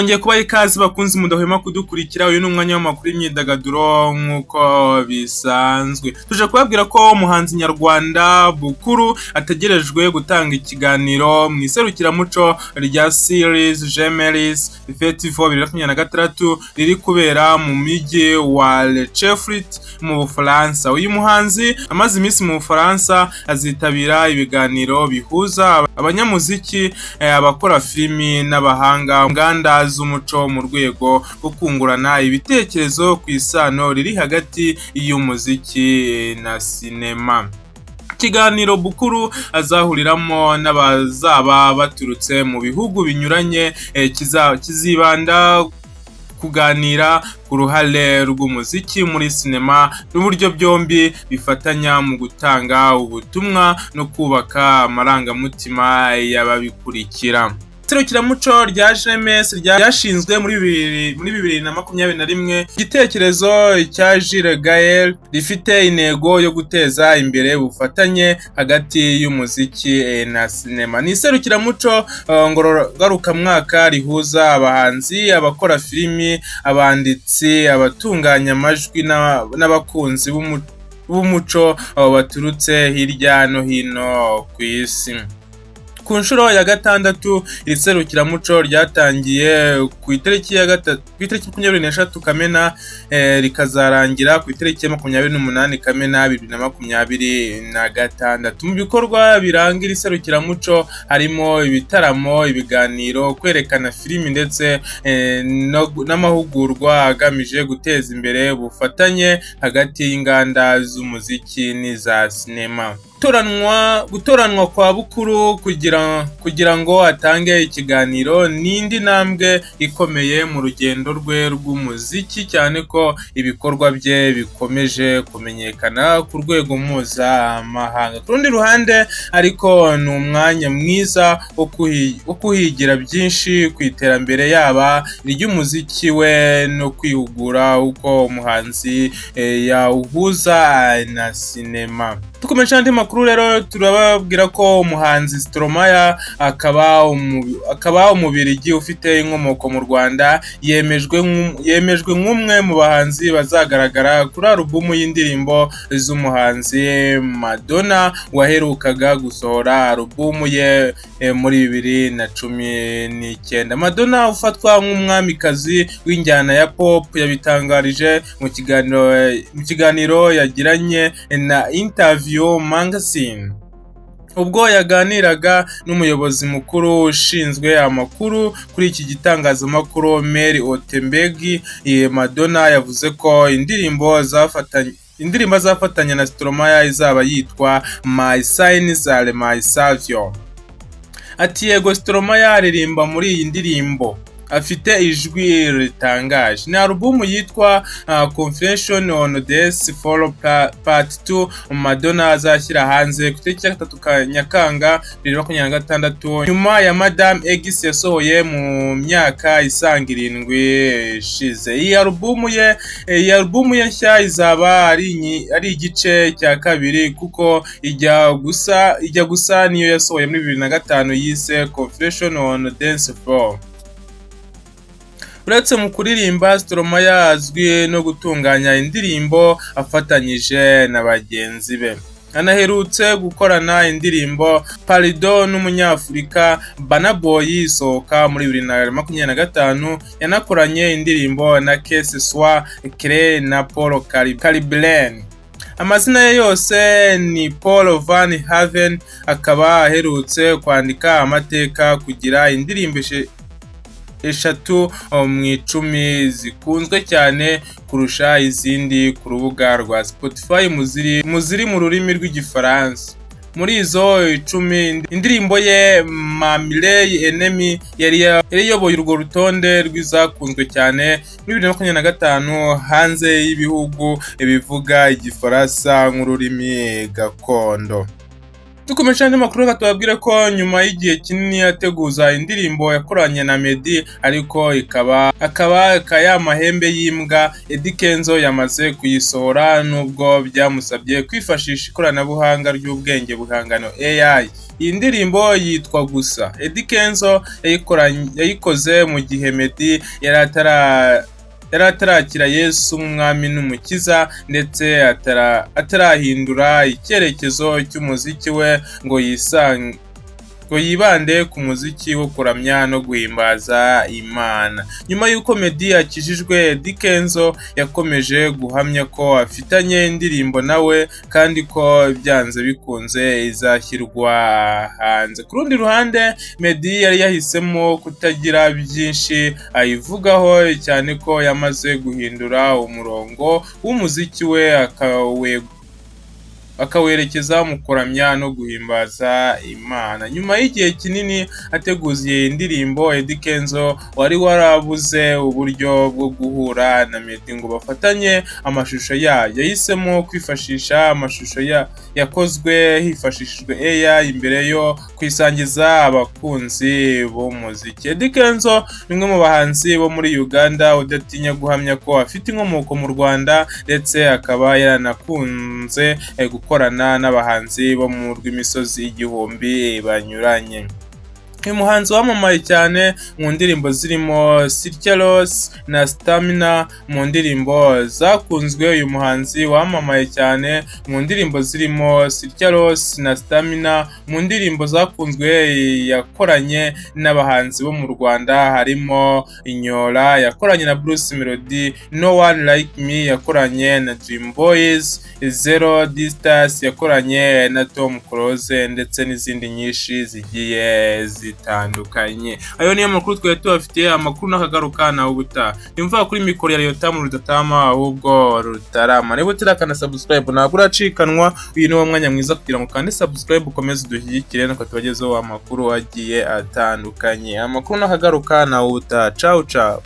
Ngiye kubaha ikaze, bakunzi mudahwema kudukurikira. Uyu ni umwanya w'amakuru y'imyidagaduro. Nk'uko bisanzwe, tuje kubabwira ko umuhanzi nyarwanda Bukuru ategerejwe gutanga ikiganiro mu iserukiramuco rya Series Jeunesses Festival 2026 riri kubera mu mujyi wa Le Cheffrit mu Bufaransa. Uyu muhanzi amaze iminsi mu Bufaransa, azitabira ibiganiro bihuza abanyamuziki, abakora filimi n'abahanga mu nganda z'umuco mu rwego rwo kungurana ibitekerezo ku isano riri hagati y'umuziki na sinema. Ikiganiro Bukuru azahuriramo n'abazaba baturutse mu bihugu binyuranye kizibanda kuganira ku ruhare rw'umuziki muri sinema n'uburyo byombi bifatanya mu gutanga ubutumwa no kubaka amarangamutima y'ababikurikira. Iserukiramuco rya Jeunesses ryashinzwe muri 2021, igitekerezo cya Jules Gael, rifite intego yo guteza imbere ubufatanye hagati y'umuziki na sinema. Ni iserukiramuco ngarukamwaka rihuza abahanzi, abakora filimi, abanditsi, abatunganya amajwi n'abakunzi b'umuco baturutse hirya no hino ku isi. Ku nshuro ya gatandatu, iri serukiramuco ryatangiye ku itariki 23 Kamena, rikazarangira ku itariki ya 28 Kamena 2026. Mu bikorwa biranga iri serukiramuco harimo ibitaramo, ibiganiro, kwerekana filimi ndetse n'amahugurwa agamije guteza imbere ubufatanye hagati y'inganda z'umuziki n'iza sinema. Gutoranwa kwa Bukuru kugira ngo atange ikiganiro ni indi ntambwe ikomeye mu rugendo rwe rw'umuziki, cyane ko ibikorwa bye bikomeje kumenyekana ku rwego mpuzamahanga. Ku rundi ruhande ariko, ni umwanya mwiza wo kuhigira byinshi ku iterambere yaba iry'umuziki we no kwihugura uko umuhanzi yawuhuza na sinema. Dukomeje andi makuru rero, turababwira ko umuhanzi Stromae, akaba Umubirigi ufite inkomoko mu Rwanda, yemejwe nk'umwe mu bahanzi bazagaragara kuri alubumu y'indirimbo z'umuhanzi Madonna, waherukaga gusohora alubumu ye muri 2019. Madonna ufatwa nk'umwamikazi w'injyana ya pop yabitangarije mu kiganiro yagiranye na Interview Magazine, ubwo yaganiraga n'umuyobozi mukuru ushinzwe amakuru kuri iki gitangazamakuru, Mary Ottenberg. Madonna yavuze ko indirimbo azafatanya na Stromae izaba yitwa "My Sins Are My Savior". Ati: "Yego, Stromae aririmba muri iyi ndirimbo, afite ijwi ritangaje." Ni alubumu yitwa Confession on Dance Floor Part 2 Madonna azashyira hanze ku itariki ya 3 Nyakanga 2026, nyuma ya Madame X yasohoye mu myaka isaga 7 ishize. Iyi alubumu ye nshya izaba ari igice cya kabiri, kuko ijya gusa niyo yasohoye muri 2005 yise Confession on Dance Floor. Uretse mu kuririmba, Stromae azwi no gutunganya indirimbo afatanyije na bagenzi be. Anaherutse gukorana indirimbo Pardon n'umunyafurika Burna Boy, isohoka muri 2025. Yanakoranye indirimbo na Que ce soit clair na Paul Kalkbrenner. Amazina ye yose ni Paul van Haver, akaba aherutse kwandika amateka kugira indirimbo eshatu mu 10 zikunzwe cyane kurusha izindi ku rubuga rwa Spotify mu ziri mu rurimi rw'Igifaransa. Muri izo 10, indirimbo ye Ma Meilleure Ennemie yari iyoboye urwo rutonde rw'izakunzwe cyane muri 2025 hanze y'ibihugu bivuga Igifaransa nk'ururimi gakondo. Dukomeje andi makuru, reka tubabwire ko nyuma y'igihe kinini ateguza indirimbo yakoranye na Meddy, ariko ikaba akaba ya mahembe y'imbwa, Eddy Kenzo yamaze kuyisohora nubwo byamusabye kwifashisha ikoranabuhanga ry'ubwenge buhangano AI. Iyi ndirimbo yitwa Gusa. Eddy Kenzo yayikoze mu gihe Meddy yari atarakira Yesu nk'umwami n'umukiza, ndetse atarahindura icyerekezo cy'umuziki we ngo yibande ku muziki wo kuramya no guhimbaza Imana. Nyuma y'uko Meddy akijijwe, Eddy Kenzo yakomeje guhamya ko afitanye indirimbo nawe kandi ko byanze bikunze izashyirwa hanze. Ku rundi ruhande, Meddy yari yahisemo kutagira byinshi ayivugaho, cyane ko yamaze guhindura umurongo w'umuziki we akawerekeza mu kuramya no guhimbaza Imana. Nyuma y'igihe kinini ateguza iyi ndirimbo, Eddy Kenzo wari warabuze uburyo bwo guhura na Meddy ngo bafatanye amashusho yayo, yahisemo kwifashisha amashusho yakozwe hifashishijwe AI imbere yo kuyisangiza abakunzi b'umuziki. Eddy Kenzo ni umwe mu bahanzi bo muri Uganda udatinya guhamya ko afite inkomoko mu Rwanda, ndetse akaba yaranakunze gukorana n'abahanzi bo mu rw'imisozi igihumbi banyuranye. Uyu muhanzi wamamaye cyane mu ndirimbo zirimo Sitya Loss na Stamina mu ndirimbo zakunzwe. Uyu muhanzi wamamaye cyane mu ndirimbo zirimo Sitya Loss na Stamina mu ndirimbo zakunzwe, yakoranye n'abahanzi bo mu Rwanda harimo Inyora yakoranye na Bruce Melody, No One Like Me yakoranye na Dream Boys, Zero Distance yakoranye na Tom Close, ndetse n'izindi nyinshi zigiye zitandukanye. Ayo niyo makuru twari tubafitiye. Amakuru n'akagaruka nawe ubutaha. Nimva kuri mikoro ya Yotamu Rudatama, ahubwo Rutarama. Niba utarakanda subscribe, ntabwo uracikanwa. Uyu ni wo mwanya mwiza kugira ngo ukande subscribe, ukomeze udushyigikire nuko tubagezeho amakuru agiye atandukanye. Amakuru n'akagaruka nawe ubutaha. Ciao ciao.